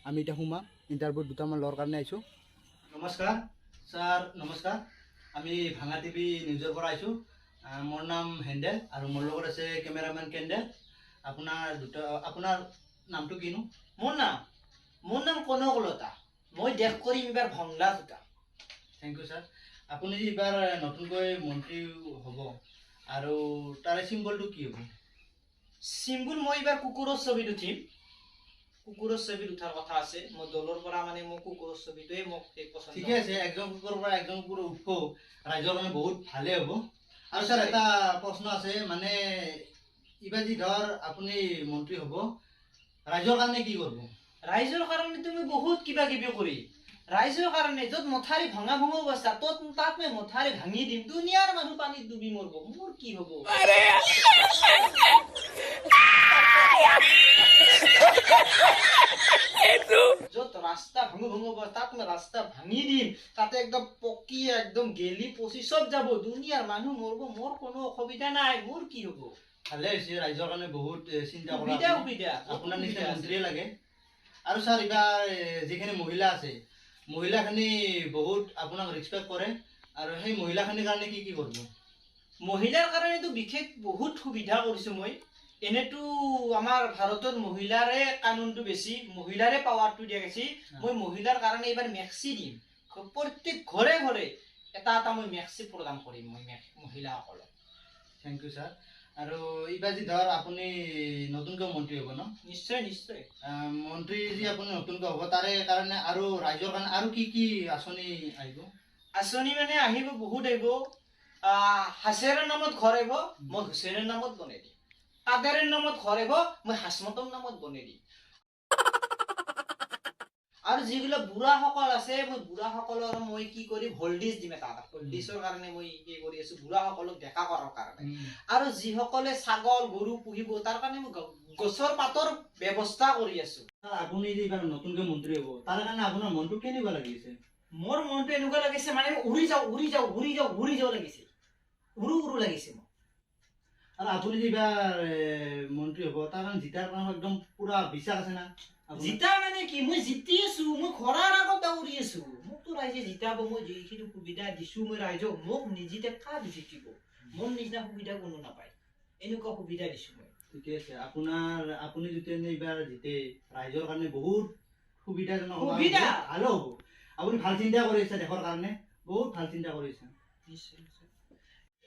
আমি এতিয়া সোমাম। ইণ্টাৰভিউ দুটামান লোৱাৰ কাৰণে আহিছোঁ। নমস্কাৰ ছাৰ। নমস্কাৰ, আমি ভাঙা টিভি নিউজৰ পৰা আহিছোঁ। মোৰ নাম হেণ্ডেল আৰু মোৰ লগত আছে কেমেৰামেন কেণ্ডেল। আপোনাৰ দুটা, আপোনাৰ নামটো কিনো? মোৰ নাম কনকলতা। মই দেশ কৰিম এইবাৰ ভংলা জোতা। Thank U sir. আপুনি যে এইবাৰ নতুনকৈ মন্ত্ৰী হ'ব আৰু তাৰে চিম্বলটো কি হ'ব? চিম্বল, মই এইবাৰ কুকুৰৰ ছবিত উঠিম। কুকুৰৰ ছবিত উঠাৰ কথা আছে। মই দলৰ পৰা মানে মোক কুকুৰৰ ছবিটোৱে মোক সেই পচন্দ। ঠিকে আছে, একজন কুকুৰৰ পৰা একজন কুকুৰ উঠব, ৰাইজৰ কাৰণে বহুত ভালেই হ'ব। আৰু ছাৰ, এটা প্ৰশ্ন আছে, মানে এইবাৰ যি ধৰ আপুনি মন্ত্ৰী হ'ব, ৰাইজৰ কাৰণে কি কৰিব? ৰাইজৰ কাৰণে তুমি বহুত কিবা কিবি কৰিম। ৰাইজৰ কাৰণে য'ত মথাউৰি ভঙা ভঙা অৱস্থা, ত'ত তাত মই মথাউৰি ভাঙি দিম। দুনিয়াৰ মানুহ পানীত ডুবি মৰব, মোৰ কি হ'ব? য'ত ৰাস্তা ভাঙো ভাঙো অৱস্থা, তাত মই ৰাস্তা ভাঙি দিম। তাতে একদম পকি একদম গেলি পচি চব যাব, দুনিয়াৰ মানুহ মৰব, মোৰ কোনো অসুবিধা নাই। মোৰ কি হ'ব? ভালে হৈছে, ৰাইজৰ কাৰণে বহুত চিন্তা কৰা সুবিধা। আপুনি। সুবিধা। আপোনাৰ নিচিনা সুবিধা আছে। মন্ত্ৰীয়ে লাগে। আৰু ছাৰ, এইবাৰ যিখিনি মহিলা আছে, মহিলাখিনি বহুত আপোনাক ৰেচপেক্ট কৰে আৰু সেই মহিলাখিনিৰ কাৰণে কি কি কৰিব? মহিলাৰ কাৰণেতো বিশেষ বহুত সুবিধা কৰিছো মই। এনেতো আমাৰ ভাৰতত মহিলাৰে কানুনটো বেছি, মহিলাৰে পাৱাৰটো দিয়া গৈছে। মই মহিলাৰ কাৰণে এইবাৰ মেক্সি দিম। প্ৰত্যেক ঘৰে ঘৰে এটা এটা মই মেক্সি প্ৰদান কৰিম মই মহিলাসকলক। Thank U sir. আৰু এইবাৰ যি ধৰ আপুনি নতুনকৈ মন্ত্ৰী হ'ব ন? নিশ্চয় নিশ্চয়। মন্ত্ৰী যি আপুনি নতুনকৈ হ'ব, তাৰে কাৰণে আৰু ৰাইজৰ কাৰণে আৰু কি কি আঁচনি আহিব? আঁচনি মানে আহিব, বহুত আহিব। হাচেৰৰ নামত ঘৰ আহিব, মই হুছেইনৰ নামত বনাই দিম। কাদেৰৰ নামত ঘৰ আহিব, মই হাচমতৰ নামত বনাই দিম। আৰু যিবিলাক বুঢ়াসকল আছে, মই বুঢ়াসকলৰ মই কি কৰিম, হল্ডিজ দিম এটা এটা। হল্ডিজৰ কাৰণে মই কি কৰি আছো, বুঢ়াসকলক ডেকা কৰাৰ কাৰণে। আৰু যিসকলে ছাগল গৰু পুহিব, তাৰ কাৰণে মই গছৰ পাতৰ ব্যৱস্থা কৰি আছো। ছাৰ, আপুনি যে এইবাৰ নতুনকৈ মন্ত্ৰী হ'ব, তাৰ কাৰণে আপোনাৰ মনটো কেনেকুৱা লাগিছে? মোৰ মনটো এনেকুৱা লাগিছে, মানে উৰি যাওঁ, উৰি যাওঁ, উৰি যাওঁ, উৰি যাওঁ লাগিছে। উৰু উৰু লাগিছে মোক। আৰু আপুনি যে এইবাৰ মন্ত্ৰী হ'ব, তাৰ কাৰণে জিতাৰ কাৰণে একদম পুৰা বিশ্বাস আছে না আপোনাৰ? জিতা মানে কি, মই জিতি আছো। মই ঘৰৰ আগত দৌৰি আছো। মোকতো ৰাইজে জিতাব। মই যিখিনি সুবিধা দিছো মই ৰাইজক, মোক নিজিতে কাক জিতিব? মোৰ নিচিনা সুবিধা কোনো নাপায়। এনেকুৱা সুবিধা দিছো মই। ঠিকে আছে। আপুনি যেতিয়া এইবাৰ জিতে, ৰাইজৰ কাৰণে বহুত সুবিধাজনক হ'ব আৰু সুবিধা। বহুত ভালো হ'ব। আপুনি ভাল চিন্তা কৰিছে, দেশৰ কাৰণে বহুত ভাল চিন্তা কৰিছে। নিশ্চয় নিশ্চয়।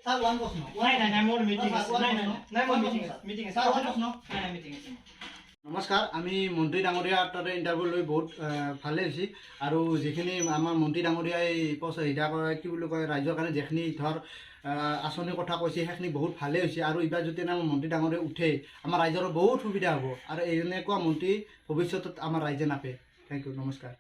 ছাৰ, ওৱান প্ৰশ্ন। নাই নাই নাই, মোৰ মিটিং আছে। নাই নাই নাই, মোৰ ওৱান মিটিং প্ৰশ্ন। আছে, মিটিং আছে। ছাৰ, ওৱান প্ৰশ্ন। নাই নাই, মিটিং আছে। নমস্কাৰ, আমি মন্ত্ৰী ডাঙৰীয়াৰ তাতে ইণ্টাৰভিউ লৈ বহুত ভালেই হৈছে। আৰু যিখিনি আমাৰ মন্ত্ৰী ডাঙৰীয়াই হিতা কৰে, কি বুলি কয়, ৰাইজৰ কাৰণে যিখিনি ধৰ আঁচনিৰ কথা কৈছে, সেইখিনি বহুত ভালেই হৈছে। আৰু এইবাৰ যদি আমাৰ মন্ত্ৰী ডাঙৰীয়া উঠে, আমাৰ ৰাইজৰ বহুত সুবিধা হ'ব। আৰু এনেকুৱা মন্ত্ৰী ভৱিষ্যতত আমাৰ ৰাইজে নাপায়। Thank U, নমস্কাৰ।